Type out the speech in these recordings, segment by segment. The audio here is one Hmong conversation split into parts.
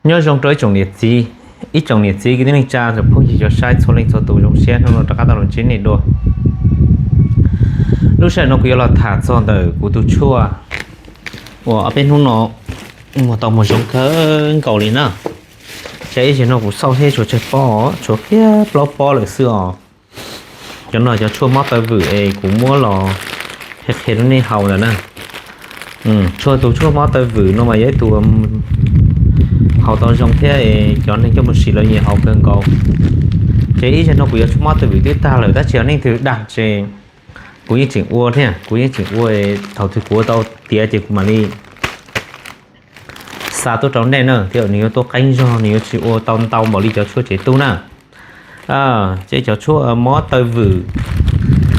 Nyob zoo rau ib tsoom niam txiv, ib tsoom niam txiv kwv tij neej tsa tsoom phooj ywg cov saib txhua leej txhua tus, zoo siab hnub no rov qab tau los ntsib nej dua. Lub sij hawm no kuv yuav los tham txog ntawm kuv tus tshuaj uas ob peb hnub no muag tau muag zoo kawg nkaus li na. Ces ib zaug no kuv xauj thiab tshuav tsawg pob, tshuav kiag plaub pob lawm xwb os. Cov no cov tshuaj mob taw vwm es kuv muab los qhia qhia rau nej haus ntawm na. Tshuaj, tus tshuaj mob taw vwm no mas yog ib tug haus tau zoo thiab es cov neeg coj mus sim lawv nyiam haus kawg nkaus. Ces ib zaug no kuv yuav tshuaj mob taw vwm twb tag lawm tab sis yog leej twg dag ces kuv yeej tseem ua thiab, kuv yeej tseem ua. Thaum twg kuv ua tau tiav ces kuv mam li xa tuaj rau nej na, thiab nws yuav tuaj qeeb zog, nws yuav tsis ua tau ntau npaum li cov tshuaj tsev tub na. Ces cov tshuaj mob taw vwm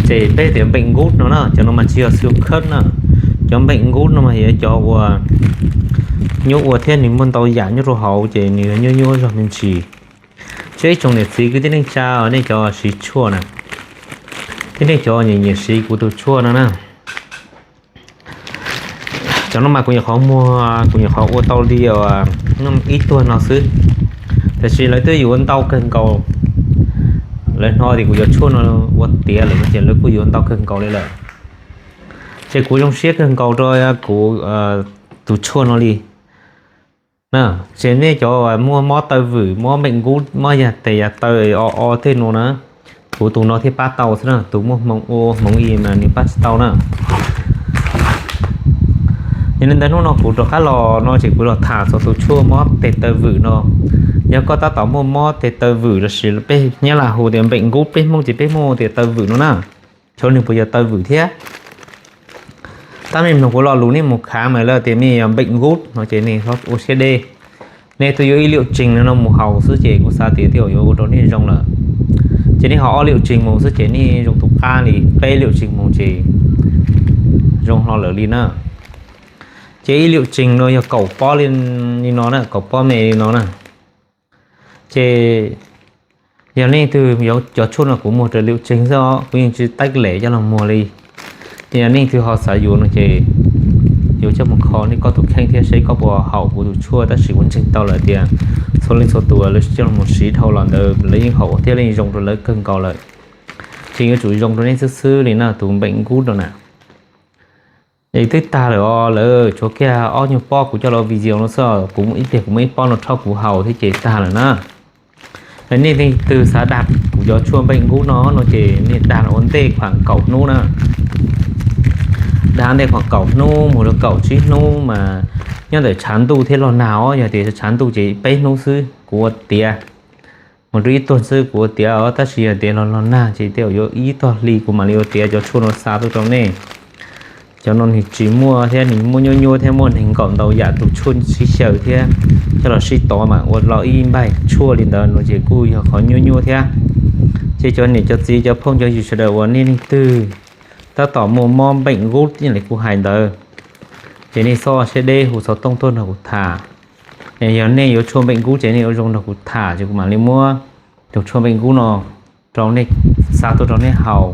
ces peb tias npeem nkub no na, cov no mas tsis yog xu khab na. Cov npeem nkub no mas yog cov uas nyuaj ua thiab nws muaj ntau yam nyob rau hauv ces nws yog nyuaj nyuaj zog me ntsis. Thiab ib tsoom niam txiv kwv tij neej tsa nej cov siv tshuaj na, thiab nej cov nyiam nyiam siv kuv tus tshuaj no na, cov no mas kuv nyuam qhuav muag, kuv nyuam qhuav ua tau li ib tuag no xwb, tiam sis lawv twb yuav ua ntau kawg nkaus. Lawv hnov tias kuv cov tshuaj no ua tiav lawm no ces lawv kuj yuav ua ntau kawg nkaus li lawm. Ces kuv zoo siab kawg nkaus rau kuv tus tshuaj no li. Ces nej cov muaj mob taw vwm, mob npeem nkub, mob yas tes yas taw o o tej no na, kuv tus no thiaj pab tau xwb na, tus muaj hmoov ua hmoov i mas nws pab tsis tau na. Yog li ntawd hnub no kuv rov qab los no ces kuv los tham txog tus tshuaj mob tes taw vwm no. Yog koj tab tom muaj mob tes taw vwm lossis peb Nyab Laj hu tias npeem nkub, peb Hmoob ces peb Hmoob tias taw vwm no na. Xyov nws puas yog taw vwm thiab. Tab me mloog kuv lo lus nej mus khav mas lawv tias nws yog npeem nkub no ces nej ua siab deb. Nej twb yuav ib liam tseeg no mus haus xwb ces kuv xav tias thiaj yuav ua rau nej zoo lawm. Ces nej haus ob liam tseeg mus xwb ces nej zoo tus qab li, peb liam tseeg mus ces zoo hlo lawm li na. Ces ib liam tseeg no yog kaum pob li no na, kaum pob me li no na. Ces yog leej twg yuav cov tshuaj no kuv muag raws liam tseeg xwb os, kuv yeej tsis teeb lem coj los muag li. Ces yog leej twg ho xav yuav no ces yuav coj mus kho nej koj tus kheej thiab seb koj puas haum kuv tus tshuaj, tab sis kuv ntseeg tau lawm tias txhua leej txhua tus lawv coj los siv dhau los ntawd lawv yeej haum thiab lawv yeej zoo rau lawv kawg nkaus lawm. Ces yuav tsum zoo rau nej xwb xwb li na tus npeem nkub no na. Es twb tag lawm os, lawv tshuav kiag ob nyuag pob kuv coj los video no xwb, kuv ib pliag kuv muaj ib pob no rhaub kuv haus thiab ces tag lawm na. Nej leej twg xav dag kuv cov tshuaj npeem nkub no no ces nej dag ua ntej khuam kaum hnub na. Dag ntej khuam kaum hnub mus rau kaum tsib hnub mas nyob ntawm tshav ntuj thiab los nag os, yog tias tshav ntuj ces peb hnub xwb kuv ua tiav. Mus rau ib tuag xwb kuv ua tiav os, tab sis yog tias los los nag ces tej zaum yuav ib tog hli kuv mam li ua tiav cov tshuaj no xa tuaj rau nej. Cov no nws tsis muaj thiab nws muaj nyuaj nyuaj thiab muaj neeg nkaum ntau yam tus tshuaj sib xyaw thiab coj los sib tov mas ua los ib npaig tshuaj li ntawd no ces kuj yog qhov nyuaj nyuaj thiab. Ces cov niam cov txiv cov phooj cov ywg sawv daws uas nej leej twg tab tom muaj mob npeem nkub ib yam li kuv hais ntawd, ces nej txhob siab deb hu xov tooj tuaj nrog kuv tham. Yog nej yuav tshuaj npeem nkub ces nej ua zoo nrog kuv tham ces kuv mam li muab tus tshuaj npeem nkub no rau nej, xa tuaj rau nej haus,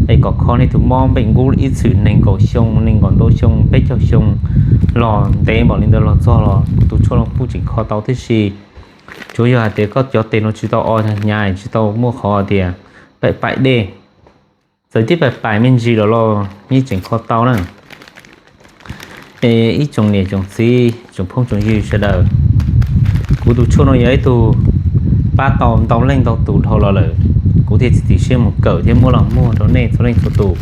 es kom kho nej tus mob npeem nkub ib txwm nees nkaum xyoo, nees nkaum ntau xyoo, peb caug xyoo los ntev npaum li ntawd los txog los kuv tus tshuaj no kuj tseem kho tau tib si. Tsuas yog hais tias koj cov tes no tsis tau o hnyav, tsis tau muaj qhov tias paim paim dej, txawm tib paim paim me ntsis los los yeej tseem kho tau na. Es ib tsoom niam tsoom txiv tsoom phooj tsoom ywg sawv daws, kuv tus tshuaj no yog ib tug pab tau ntau leej ntau tus dhau los lawm, kuv thiaj txiav txim siab mus kawm thiab muab los muag rau nej txhua leej txhua tus.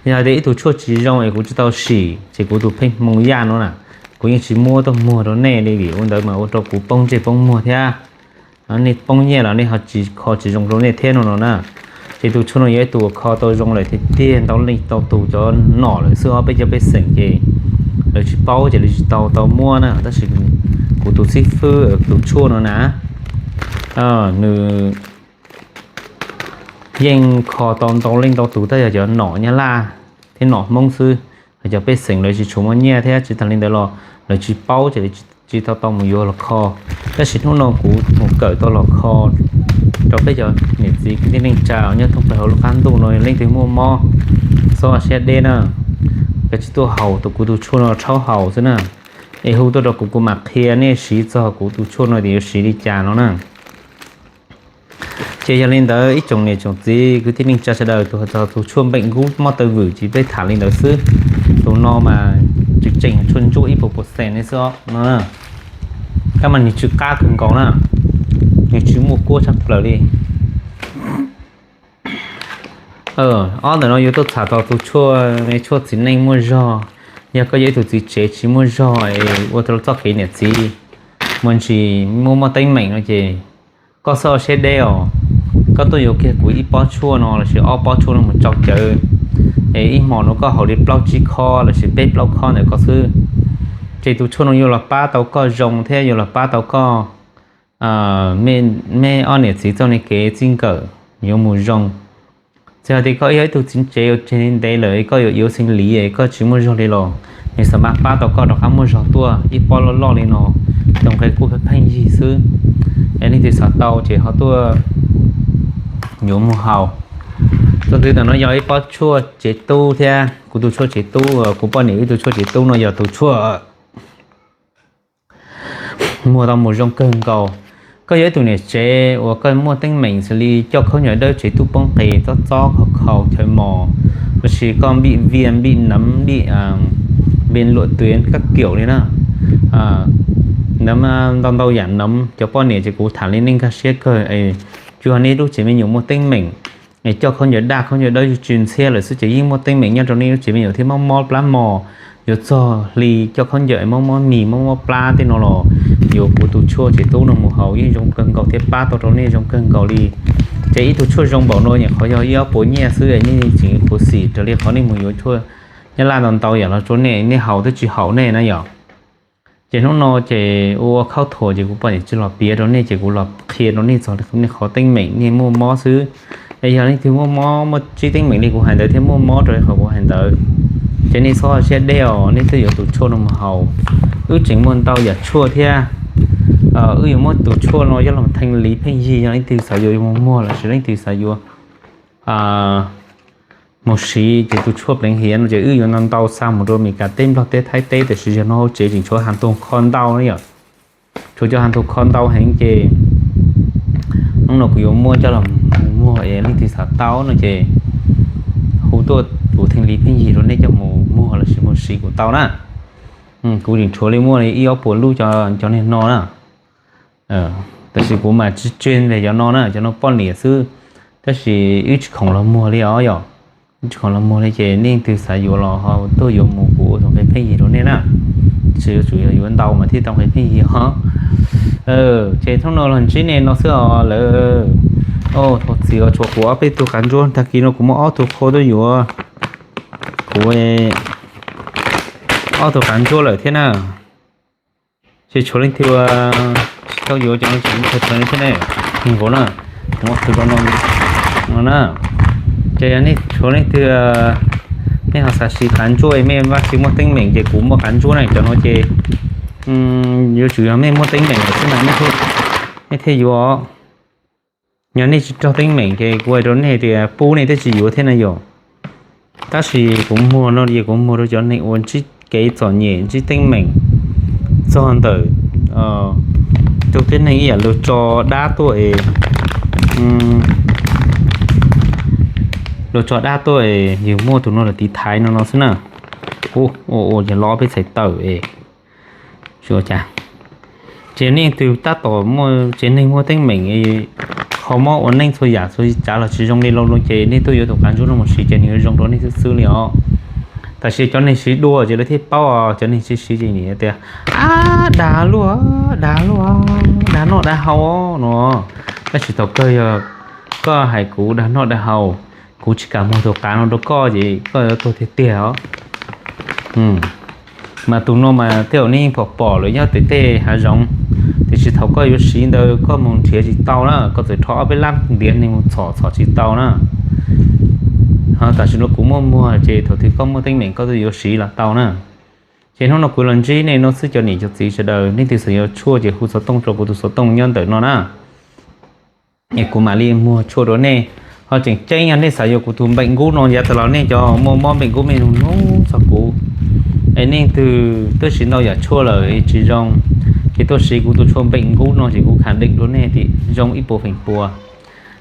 Yog hais tias ib tug tshuaj tsis zoo es kuv tsis tau sim ces kuv tus pheej hmoo yaj no na, kuv yeej tsis muab tuaj muag rau nej li vim ua ntawd mas ua rau kuv poob ntsej poob muag thiab. Nej poob nyiaj los nej ho tsis kho tsis zoo rau nej thiab no no na. Ces tus tshuaj no yog ib tug uas kho tau zoo lawm tiag tiag, ntau leej ntau tus cov nom lawm xwb os, peb cov pej xeem ces lawv tsis paub ces lawv tsis tau tau muab na, tab sis kuv tus xib fwb tus tshuaj no na, nws yeej kho tau ntau leej ntau tus, tab yog cov nom Nyab Laj thiab nom Hmoob xwb. Cov pej xeem lawv tsis tshua muaj nyiaj thiab tsis tas li ntawd los lawv tsis paub ces lawv tsis tau tau mus yuav los kho. Tab sis hnub no kuv mus kawm tau los kho rau peb cov niam txiv kwv tij neej tsa nyob thoob plaws hauv lub qab ntuj no, leej twg muaj mob txhob siab deb na, koj tsis tuaj haus tus kuv tus tshuaj no rhaub haus xwb na. es hu tuaj rau kuv, kuv mam qhia nej siv txog kuv tus tshuaj no tias yuav siv li cas no na. Ces yog li ntawd ib tsoom niam tsoom txiv kwv tij neej tsa sawv daws, tus txog tus tshuaj npeem kub mob taw vwm ces peb tham li ntawd xwb. Tus no mas tseem tseem tshuaj ntsuab ib puas puas xees ne xwb no. Tab mas nws tsw qab kawg nkaus na, nws tsis muaj kuab tshaj plaws li. Ob ntawm no yuav tuaj txham tau tus tshuaj, tshuaj txiv neej muaj zog. Yog koj yog ib tug txiv tsev tsis muaj zog es ua tau txoj kev niam txiv muaj ntsis muaj mob teeb meem no ces koj xav siab deb os, koj tuaj yuav kiag kuv ib pob tshuaj no lossis ob pob tshuaj no mus tsau cawv, es ib hmos no koj haus li plaub tsib khob lossis peb plaub khob ntawm ko xwb, ces tus tshuaj no yuav los pab tau koj zoo thiab yuav los pab tau koj me ob niam txiv txoj kev txij nkawm yuav mus zoo. Txawm hais tias koj yog ib tug txiv tsev yuav tseg ntev lawm, koj yuav yuav xeeb li, koj tsis muaj zog li los nws xav mas pab tau koj rov qab muaj zog tuaj ib pob loj loj li no, tus nqe kuj pheej yig xwb. Es leej twg xav tau ces ho tuaj yuav mus haus. Tus ntawm no yog ib pob tshuaj tsev tub thiab, kuv tus tshuaj tsev tub, kuv poj niam ib tug tshuaj tsev tub no yog tus tshuaj muag tau mus zoo kawg nkaus. Koj yog ib tug niam tsev uas koj muaj teeb meem xws li coj khaub ncaws dawb tsev tub poob qes, txob txob khaus khaus chaw mos, lossis koj npij vias npij navm npij npij luam tuiv kab kiaum li na, navm ntau ntau yam navm, cov poj niam ces kuv tham li nej nkag siab kawg. Tsuas yog nej lub tsev me nyuam muaj teeb meem es coj khaub ncaws daj khaub ncaws dawb tsw ntxhiab lawm xwb ces yeej muaj teeb meem nyob rau nej lub tsev me nyuam thiab mob mob plab mos, yuav txog hli coj khaub ncaws mob mob mis mob mob plab tej no los yuav kuv tus tshuaj tsev tub no mus haus yeej zoo kawg nkaus thiab pab tau rau nej zoo kawg nkaus li. Ces ib tug tshuaj zoo npaum no nyuam qhuav yog ib ob puas nyiaj xwb, nej tseem khuv xim raws li qhov nej mus yuav tshuaj nyab laj ntau ntau yam los rau nej, nej haus twb tsis haum nej na yom. Ces hnub no ces ua ua khaub thuas ces kuv poj niam tsis los piav rau nej ces kuv los qhia rau nej txog nej qhov teeb meem nej muaj mob xwb. Es yog leej twg muaj mob muaj tsib teeb meem li kuv hais ntawd thiab muaj mob raws li qhov kuv hais ntawd, ces nej txhob siab deb os, nej twb yuav tus tshuaj no mus haus. Wb tseem muaj ntau yam tshuaj thiab. Wb yuav muab tus tshuaj no coj los theej li pheej yig, yog leej twg xav yuav mus muag lossis leej twg xav yuav mus siv ces tus tshuaj pleev hiav no ces wb yuav ntau ntau xa mus rau Amelikas teb, Nplog teb, Thaib teb, tiam sis yog no hauv tsev tseem tshuav has tus kho ntau na yom. Tshuav cov has tus kho ntau heev ces hnub no kuv yuav muab coj los mus muag es leej twg xav tau no ces hu tuaj kuv theej li pheej yig rau nej coj mus muag lossis mus siv kuv tau na. Kuv tseem tshuav li muaj li ib ob puas lub cov niag no na. Tab sis kuv mas tsis tseg li cov no na, cov no poj niam xwb, tab sis wb tsis khoom los muag li os yom. Wb tsis khoom los muag li ces nej leej twg xav yuav los ho tuaj yuav mus kuv ua tus nqe pheej yig rau nej na. Tsis yuav tsum yog yuav ntau mas thiaj tau nqe pheej yig os. Ces hnub no los ntsib nej no xwb os lawm. Thov txim os, tshuav kuv ob peb tug qav ntsuab, tag kis no kuv muaj ob tug qhua tuaj yuav kuv ob tug qav ntsuab lawm thiab na. Ces tshuav leej twg tsis tau yuav cov no tseem tshuav thiab ne, nkaus na, kuv muab qhwv rau no no na. Ces yog nej tshuav leej twg nej ho xav siv qav ntsuab, mej vaj tsis muaj teeb meem ces kuv muaj qav ntsuab na, cov no ces yuav tsum yog mej muaj teeb meem lawm xwb mas mej thiaj yuav. Yog nej tsis raug teeb meem ces kuv hais rau nej tias pub nej twb tsis yuav thiab na yom. Tab sis kuv muag no ces kuv muag rau cov neeg uas ntsib kev txom nyem ntsib teeb meem txog ntawm tus tib neeg ib yam luag tso dab tuaj es luag tso dab tuaj es yus muaj tus no los tiv thaiv no no xwb na. Ua ua ces lo peb txhais tawm es Ces nej twg tab tom muaj tsev neeg muaj teeb meem, qhov mob ua neej txhua yam txhua tsav los tsis zoo li lawm ces nej tuaj yuav tus qav ntsuab no mus siv ces nws yuav zoo rau nej xwb xwb li os. Tab sis cov neeg siv dua ces lawv thiaj paub, cov neeg tsis siv ces nim tias, ab, dag luaj, dag luaj, dag noj dag haus no. Tab sis thaum kawg yog koj hais kuv dag noj dag haus, kuv tsis kam muag tus qav no rau koj ces koj yuav tuag tiag tiag os. Mas tus no mas tej zaum nej yeej pom pom lawm nyob tej tej hav zoov, tiam sis thaum koj yuav siv ntawd koj mus nrhiav tsis tau na, koj txawm rho ob peb lab ntiav neeg mus txhom txhom tsis tau na. Ho tam sim no kuv muaj muag ces thaum twg koj muaj teeb meem koj tuaj yuav siv los tau na. Ces hnub no kuv los ntsib nej no xwb cov niam cov txiv sawv daws, nej twg xav yuav tshuaj ces hu xov tooj rau kuv tus xov tooj nyob ntawm no na. Es kuv mam li muag tshuaj rau nej. Ho tseem ceeb yog nej xav yuav kuv tus npeem nkub no yav tas los nej cov muaj mob npeem nkub mej nug nug txog kuv. Leej twg twb siv ntau yam tshuaj lawm tsis zoo, ces tuaj siv kuv tus tshuaj npeem nqub no ces kuv khẳng định rau nej tias zoo ib puas feem pua.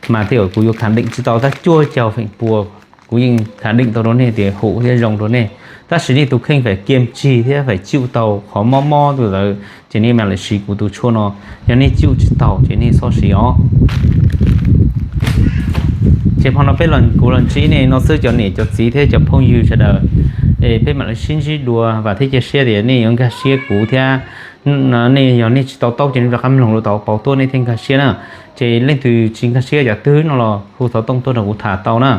Mas tej zaum kuv yuav khẳng định tsis tau tab cuaj caug feem pua, kuv yeej khẳng định tau rau nej tias hum thiab zoo rau nej. Tab sis nej tus kheej phải kiên trì thiab phải chịu tau qhov mob mob tus ntawd ces nej mam li siv kuv tus tshuaj no. Yog nej chịu tsis tau ces nej txhob siv os. Ces hmo no peb los, kuv los ntsib nej no xwb cov niam cov txiv thiab cov phooj ywg sawv daws, es peb mam li sib ntsib dua, vam thiab cia siab tias nej yuav nkag siab kuv thiab. Nej yog nej tsis tau taub ces nej rov qab mloog lus tau pauv tuaj nej thiaj nkag siab na. Ces leej twg tsis nkag siab yam twg no los hu xov tooj tuaj rau kuv tham tau na.